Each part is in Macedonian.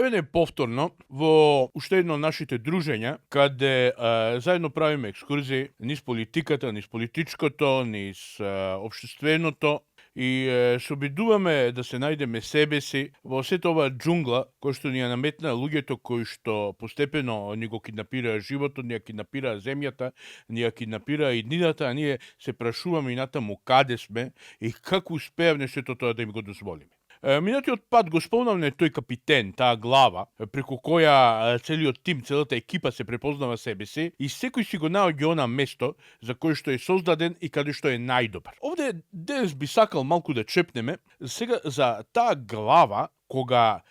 појавене повторно во уште едно од нашите дружења, каде заедно правиме екскурзии низ политиката, низ политичкото, низ општественото, и се обидуваме да се најдеме себе си во сета оваа џунгла кој што ни ја наметна луѓето кои што постепено ни го киднапираа животот, ни ја киднапираа земјата, ни ја киднапираа иднината, а ние се прашуваме и натаму каде сме и како успеавме сето тоа да им го дозволиме. Минатиот пат го спомнавме тој капитен, таа глава, преку која целиот тим, целата екипа се препознава себе си и секој си го наоѓа она место за кое што е создаден и каде што е најдобар. Овде денес би сакал малку да чепнеме сега за таа глава кога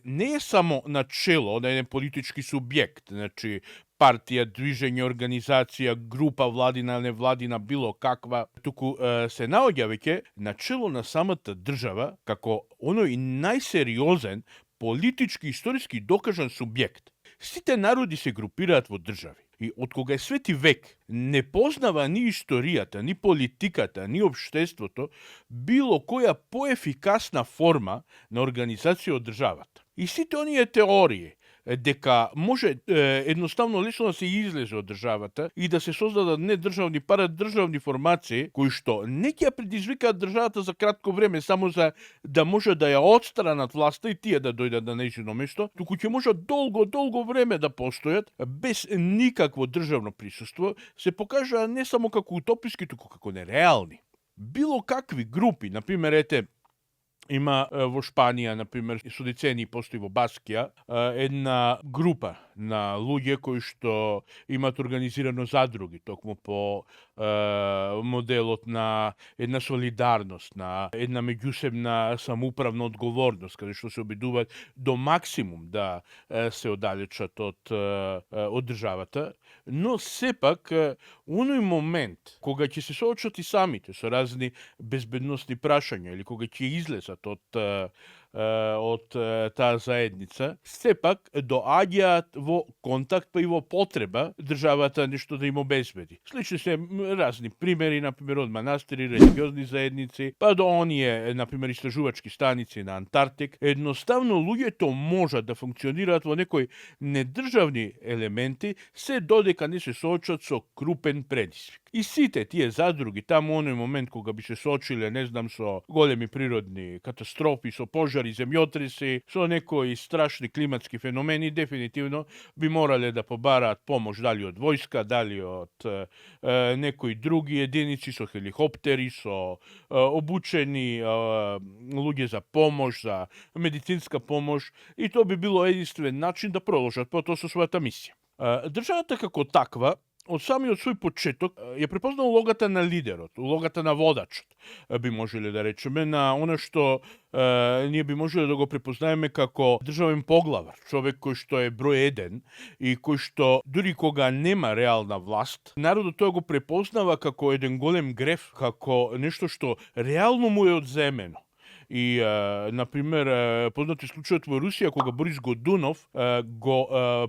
не е само начело на еден политички субјект, значи партија, движење, организација, група, владина, невладина, било каква, туку се наоѓа веќе начело на самата држава како оној најсериозен политички историски докажан субјект. Сите народи се групираат во држави. И од кога е свети век не познава ни историјата, ни политиката, ни општеството било која поефикасна форма на организација од државата. И сите оние теории дека може едноставно лесно да се излезе од државата и да се создадат недржавни парадржавни формации кои што не ќе ја предизвикаат државата за кратко време само за да може да ја отстранат власта и тие да дојдат на нејзино место, туку ќе можат долго време да постојат без никакво државно присуство, се покажаа не само како утописки, туку како нереални. Било какви групи, например, има во Шпанија, например, со децении постои во Баскија, една група на луѓе кои што имаат организирано задруги, токму по моделот на една солидарност, на една меѓусебна самоуправна одговорност, каде што се обидуваат до максимум да се оддалечат од државата, но сепак оној момент кога ќе се соочат и самите со разни безбедносни прашања или кога ќе излезат од таа заедница, сепак доаѓаат во контакт па и во потреба државата нешто да им обезбеди. Слични се разни примери, например од манастири, религиозни заедници, па до оние, например, истражувачки станици на Антарктик. Едноставно луѓето можат да функционираат во некои недржавни елементи, се додека не се соочат со крупен предизвик. И сите тие задруги, таму оној момент кога би се соочиле, не знам, со големи природни катастрофи, со пожари, земјотреси, со некои страшни климатски феномени, дефинитивно би морале да побараат помош дали од војска, дали од некои други единици, со хеликоптери, со обучени луѓе за помош, за медицинска помош, и тоа би било единствен начин да продолжат потоа со својата мисија. Државата како таква од самиот свој почеток ја препозна улогата на лидерот, улогата на водачот, би можеле да речеме, на она што ние би можеле да го препознаеме како државен поглавар, човек кој што е број еден и кој што дури кога нема реална власт, народот тоа го препознава како еден голем греф, како нешто што реално му е одземено. И, например, познат е случајот во Русија, кога Борис Годунов го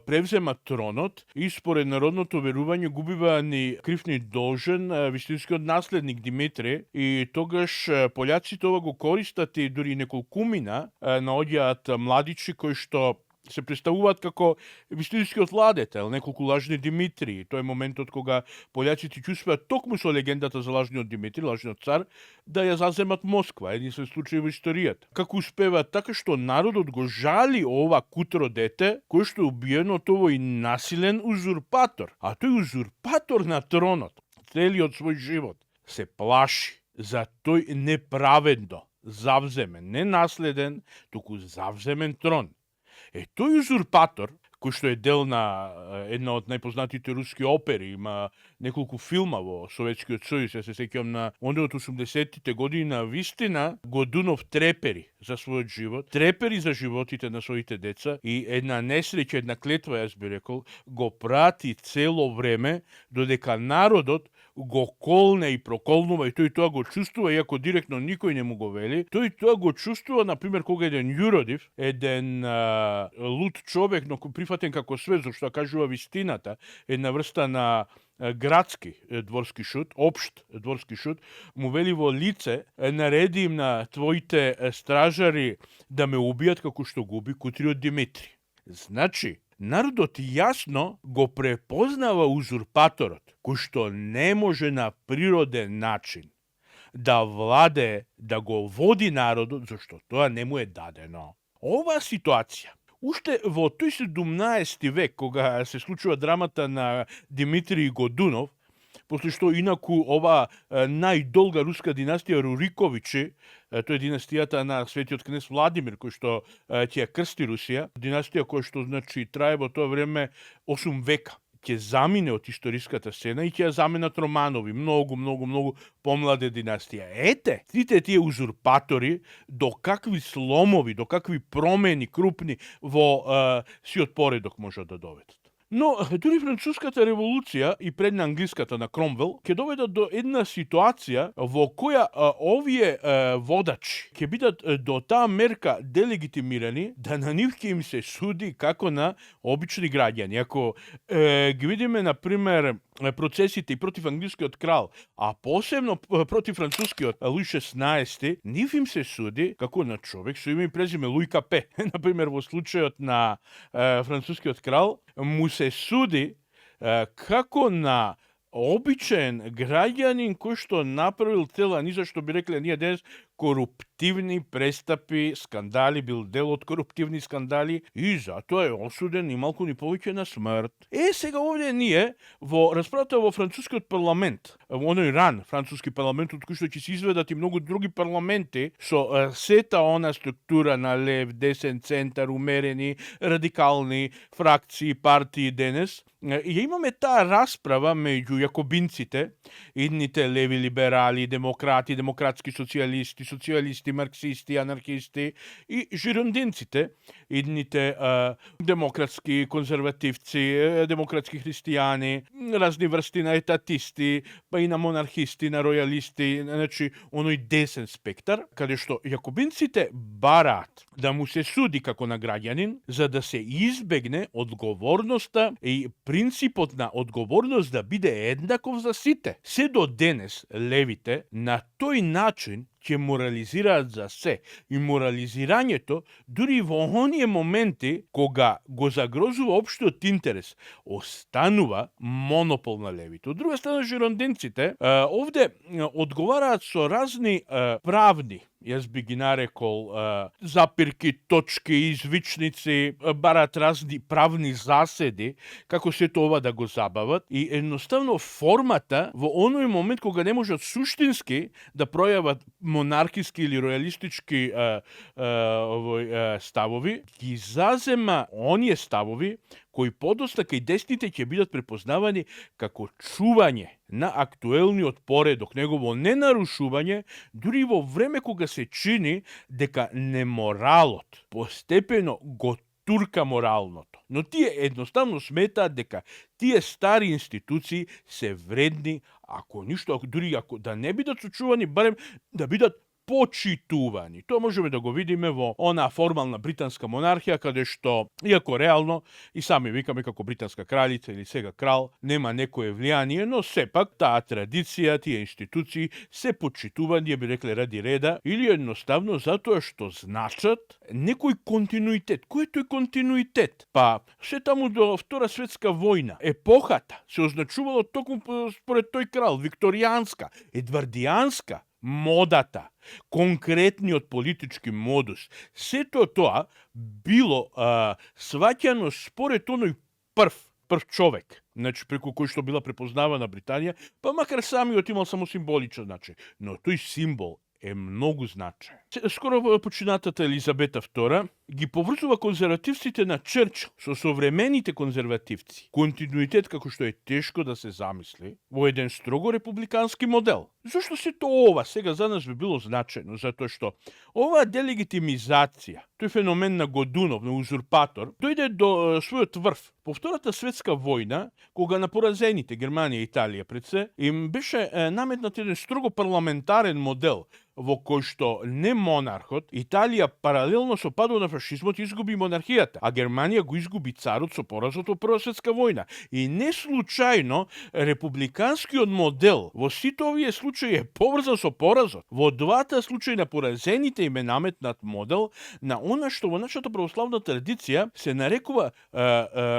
превзема тронот и според народното верување губива ни крив ни должен вистинскиот наследник Димитри, и тогаш пољаците ова го користат и дури неколкумина наоѓаат младичи кои што се представуваат како вистинскиот владетел, неколку лажни Димитрии. Тоа е моментот кога пољаците чувствуваат токму со легендата за лажниот Димитри, лажниот цар, да ја заземат Москва, единствен случај во историјата. Како успеваат така што народот го жали ова кутро дете, кој што е убиено од овој насилен узурпатор. А тој узурпатор на тронот, целиот свој живот, се плаши за тој неправедно завземен, не наследен, туку завземен трон. Тој узурпатор, кој што е дел на една од најпознатите руски опери, има неколку филма во Советскиот сојуз, се сеќавам на онде од 80-тите години, вистина Годунов трепери за својот живот, трепери за животите на своите деца и една несреќа, една клетва, јас би рекол, го прати цело време, додека народот го колне и проколнува, и тој тоа го чувствува, иако директно никој не му го вели. Тој тоа го чувствува, например, кога еден јуродив, еден луд човек, но прифатен како свет, зашто кажува вистината, една врста на градски дворски шут, општ дворски шут, му вели во лице, нареди им на твоите стражари да ме убијат како што го уби кутриот Димитри. Значи, народот јасно го препознава узурпаторот, кој што не може на природен начин да владее, да го води народот, зашто тоа не му е дадено. Оваа ситуација, уште во тој 17 век, кога се случува драмата на Димитрий Годунов, после што инаку ова најдолга руска династија Руриковичи, тоа е династијата на светиот кнез Владимир, кој што ќе ја крсти Русија, династија која што значи трае во тоа време 8 века. Ќе замине од историската сцена и ќе ја заменат Романови, многу помладе династија. Ете, сите тие узурпатори до какви сломови, до какви промени крупни во сиот поредок можат да доведат. Но дури француската револуција и предна англиската на Кромвел ќе доведат до една ситуација во која овие водачи ќе бидат до таа мерка делегитимирани да на нив ќе им се суди како на обични граѓани. Ако ги видиме на пример процесите и против англискиот крал, а посебно против францускиот Луи XVI, нив им се суди како на човек со име и презиме Луи Капе. На пример во случајот на францускиот крал му се суди како на обичен граѓанин кој што направил цела низа, што би рекле ние денес, коруптивни престапи, скандали, бил дел од коруптивни скандали и затоа е осуден ни малку ни повеќе на смрт. Сега овде ние во расправата во францускиот парламент, во оној ран француски парламент од кој што ќе се изведат и многу други парламенти со сета она структура на лев, десен, центар, умерени, радикални фракции, партии денес, и имаме таа расправа меѓу јакобинците, идните леви либерали, демократи, демократски социјалисти, социјалисти, марксисти, анархисти и жирондинците, идните демократски конзервативци, демократски христијани, разни врсти на етатисти, па и на монархисти, на ројалисти, значи оној десен спектар, каде што јакобинците бараат да му се суди како на граѓанин, за да се избегне одговорноста и принципот на одговорност да биде еднаков за сите. Се до денес левите на тој начин ќе морализираат за се. И морализирањето, дури во оние моменти кога го загрозува општиот интерес, останува монопол на левите. Од друга страна, жирондинците овде одговараат со разни правни, јас би ги нарекол запирки, точки, извичници, барат разни правни заседи, како се тоа да го забават, и едноставно формата во оној момент кога не можат суштински да пројават монархиски или ројалистички ставови, ги зазема оние ставови кои подоста кај десните ќе бидат препознавани како чување на актуелниот поредок, негово ненарушување, дури во време кога се чини дека неморалот постепено го турка моралното. Но тие едноставно сметаат дека тие стари институции се вредни, ако ништо, дури ако да не бидат сочувани, барем да бидат почитувани. Тоа можеме да го видиме во она формална британска монархија, каде што, иако реално, и сами викаме како британска кралица или сега крал, нема некое влијание, но сепак таа традиција, тие институции се почитувани, би рекле ради реда, или едноставно затоа што значат некој континуитет. Кој е тој континуитет? Па, се таму до Втора светска војна, епохата се означувало токму според тој крал, викторијанска, едвардијанска, модата, конкретниот политички модус, сето тоа било сваќано според оној прв човек, значи преку кој што била препознавана Британија, па макар самиот имал само символичен значај, но тој символ е многу значаен. Скоро починатата Елизабета II ги поврзува конзервативците на Черчил со современите конзервативци. Континуитет како што е тешко да се замисли во еден строго републикански модел. Зошто сето ова сега за нас би било значајно? Затоа што оваа делегитимизација, тој феномен на Годунов, на узурпатор, дојде до својот врв. По Втората светска војна, кога на поразените Германија и Италија пред се, им беше наметнат еден строго парламентарен модел, во кој што не монархот, Италија паралелно со падот на фашизмот изгуби монархијата, а Германија го изгуби царот со поразот во Прва светска војна. И не случајно републиканскиот модел во сите овие случаи случаи е поврзан со поразот. Во двата случаи на поразените им е наметнат модел на она што во нашата православна традиција се нарекува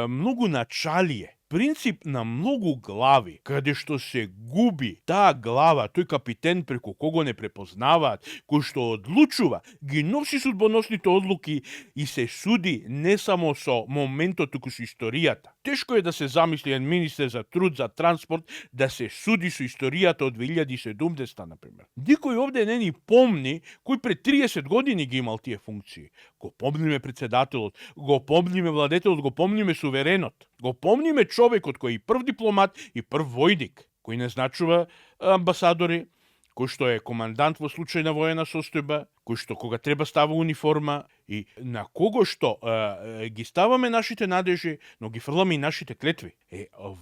многу началие. Принцип на многу глави, каде што се губи таа глава, тој капитен преку кого не препознаваат, кој што одлучува, ги носи судбоносните одлуки и се суди не само со моментот, туку со историјата. Тешко е да се замисли еден министер за труд, за транспорт, да се суди со историјата од 2017, например. Никој овде не ни помни кој пред 30 години ги имал тие функции. Го помниме председателот, го помниме владетелот, го помниме суверенот, го помниме човекот кој е прв дипломат и прв војник, кој не значува амбасадори, кој што е командант во случај на воена состојба, кој што кога треба става униформа и на кого што ги ставаме нашите надежи, но ги фрламе и нашите клетви.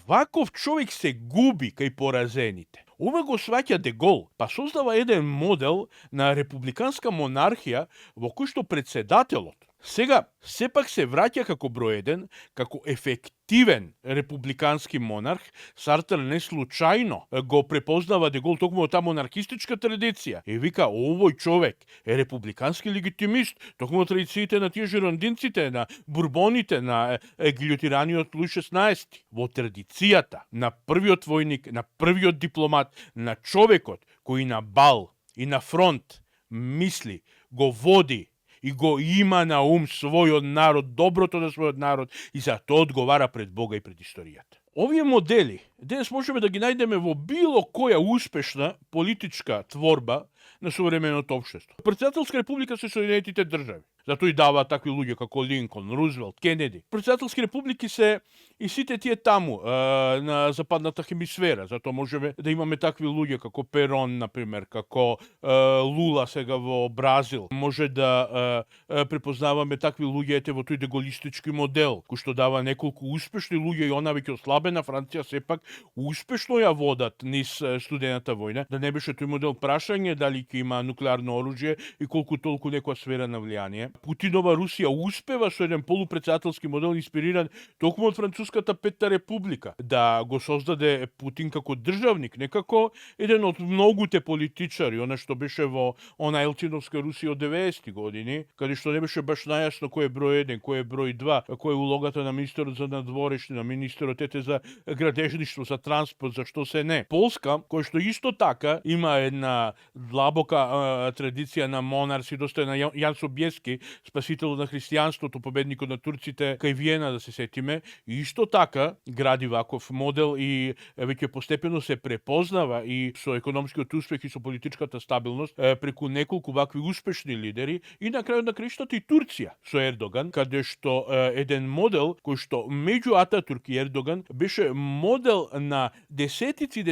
Ваков човек се губи кај поразените. Ова го сваќа Де Гол, па создава еден модел на републиканска монархија во кој што председателот сега сепак се враќа како број 1, како ефективен републикански монарх. Сартер не случајно го препознава Де Гол токму од таа монархистичка традиција и вика овој човек е републикански легитимист, токму од традициите на тие жерондинците, на бурбоните, на гилјотираниот Луј 16. Во традицијата на првиот војник, на првиот дипломат, на човекот кој на бал и на фронт мисли, го води и го има на ум својот народ, доброто на својот народ и за тоа одговара пред Бога и пред историјата. Овие модели денес можеме да ги најдеме во било која успешна политичка творба на современото општество. Председателска република се Соединетите држави. Затоа и дава такви луѓе како Линколн, Рузвелт, Кенеди. Председателски републики се и сите тие таму на западната хемисфера. Затоа можеме да имаме такви луѓе како Перон, например, како Лула сега во Бразил. Може да препознаваме такви луѓе во тој деголистички модел, кој што дава неколку успешни луѓе и она веќе ослабена Франција сепак успешно ја водат низ студената војна. Да не беше тој модел прашање дали ќе има нуклеарно оружје и колку толку некоја сфера на влијание. Путинова Русија успева со еден полупредседателски модел инспириран токму од Француската Петта република да го создаде Путин како државник, не како еден од многуте политичари, она што беше во она Елциновска Русија од 90-ти години, каде што не беше баш најасно кој е број 1, кој е број 2, кој е улогата на министерот за надворешни, на министерот за градежништво, за транспорт, за што се не. Полска, кој што исто така има една длабока традиција на монарси, доста на Јан Собјески, спасителот на христијанството, победникот на турците кај Виена, да се сетиме, и исто така гради ваков модел и веќе постепено се препознава и со економскиот успех и со политичката стабилност преку неколку вакви успешни лидери и на крајот на краиштата и Турција со Ердоган, каде што еден модел кој што меѓу Ататурк и Ердоган беше модел на десетици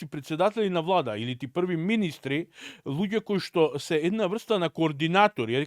председатели на влада или ти први министри, луѓе кои што се една врста на координатори,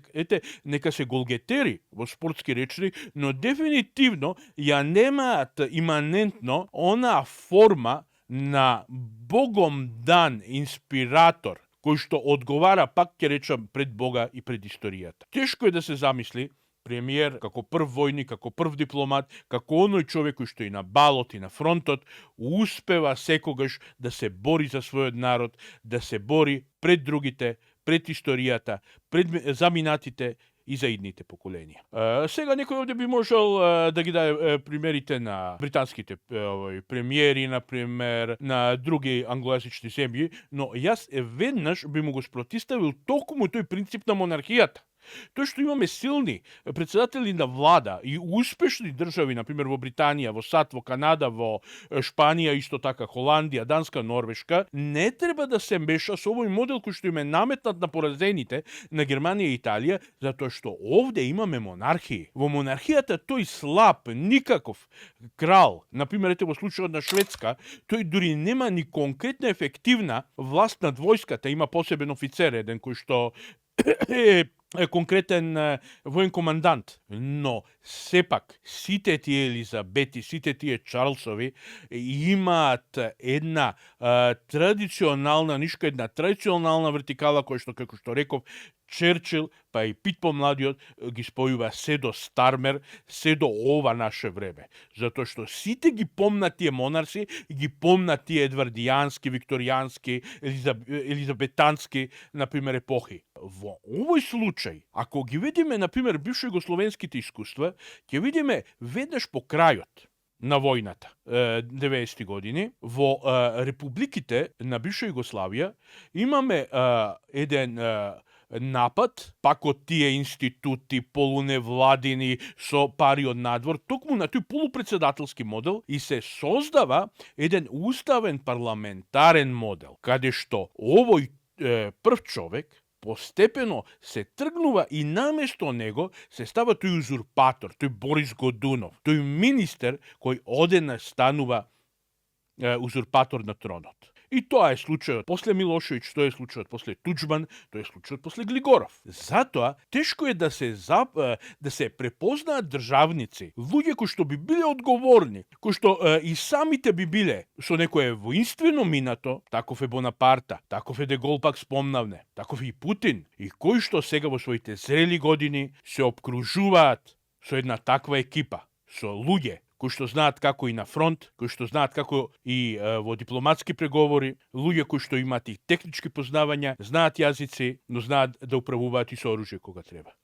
нека се голгетери во спортски речни, но дефинитивно ја немаат иманентно онаа форма на богом дан инспиратор кој што одговара, пак ќе речам, пред Бога и пред историјата. Тешко е да се замисли премиер како прв војник, како прв дипломат, како оној човек кој што и на балот и на фронтот успева секогаш да се бори за својот народ, да се бори пред другите, пред историјата, пред заминатите и за идните поколенија. Сега некој овде би можел да ги даде примерите на британските премиери, например, на други англојазични земји, но јас веднаш би му го спротиставил токму тој принцип на монархијата. Тоа што имаме силни председатели на влада и успешни држави, например во Британија, во САД, во Канада, во Шпанија, исто така Холандија, Данска, Норвешка, не треба да се меша со овој модел кој што им е наметнат на поразените на Германија и Италија, затоа што овде имаме монархии. Во монархијата тој слаб, никаков крал, например во случајот на Шведска, тој дури нема ни конкретна ефективна власт над војската, има посебен офицер еден кој што конкретен воен командант, но сепак сите тие Елизабети, сите тие Чарлсови имаат една традиционална нишка, една традиционална вертикала која што, како што реков, Черчил, па и Пит помладиот ги спојува се до Стармер, се до ова наше време. Затоа што сите ги помнат тие монарси и ги помнат тие едвардијански, викторијански, елизабетански, например, епохи. Во овој случај, ако ги видиме, например, бившо југословенските искуства, ќе видиме веднаш по крајот на војната, 90-ти години, во републиките на бивша Југославија имаме еден напад, пак од тие институти, полуневладини, со пари од надвор, токму на тој полупредседателски модел и се создава еден уставен парламентарен модел, каде што овој прв човек постепено се тргнува и наместо него се става тој узурпатор, тој Борис Годунов, тој министер кој одеднаш станува узурпатор на тронот. И тоа е случајот после Милошевиќ, тоа е случајот после Туџман, тоа е случајот после Глигоров. Затоа тешко е да се препознаат државници, луѓе кои што би биле одговорни, кои што и самите би биле со некое воинствено минато, таков е Бонапарта, таков е Де Гол, пак спомнавне, таков е и Путин, и кои што сега во своите зрели години се обкружуваат со една таква екипа, со луѓе кои што знаат како и на фронт, кои што знаат како и во дипломатски преговори, луѓе кои што имаат и технички познавања, знаат јазици, но знаат да управуваат и со оружје кога треба.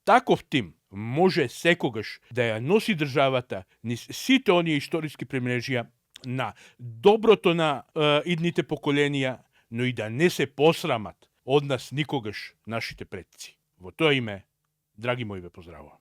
Таков тим може секогаш да ја носи државата низ сите оние историски премрежја на доброто на идните поколенија, но и да не се посрамат од нас никогаш нашите предци. Во тоа име, драги мои, ве поздравувам.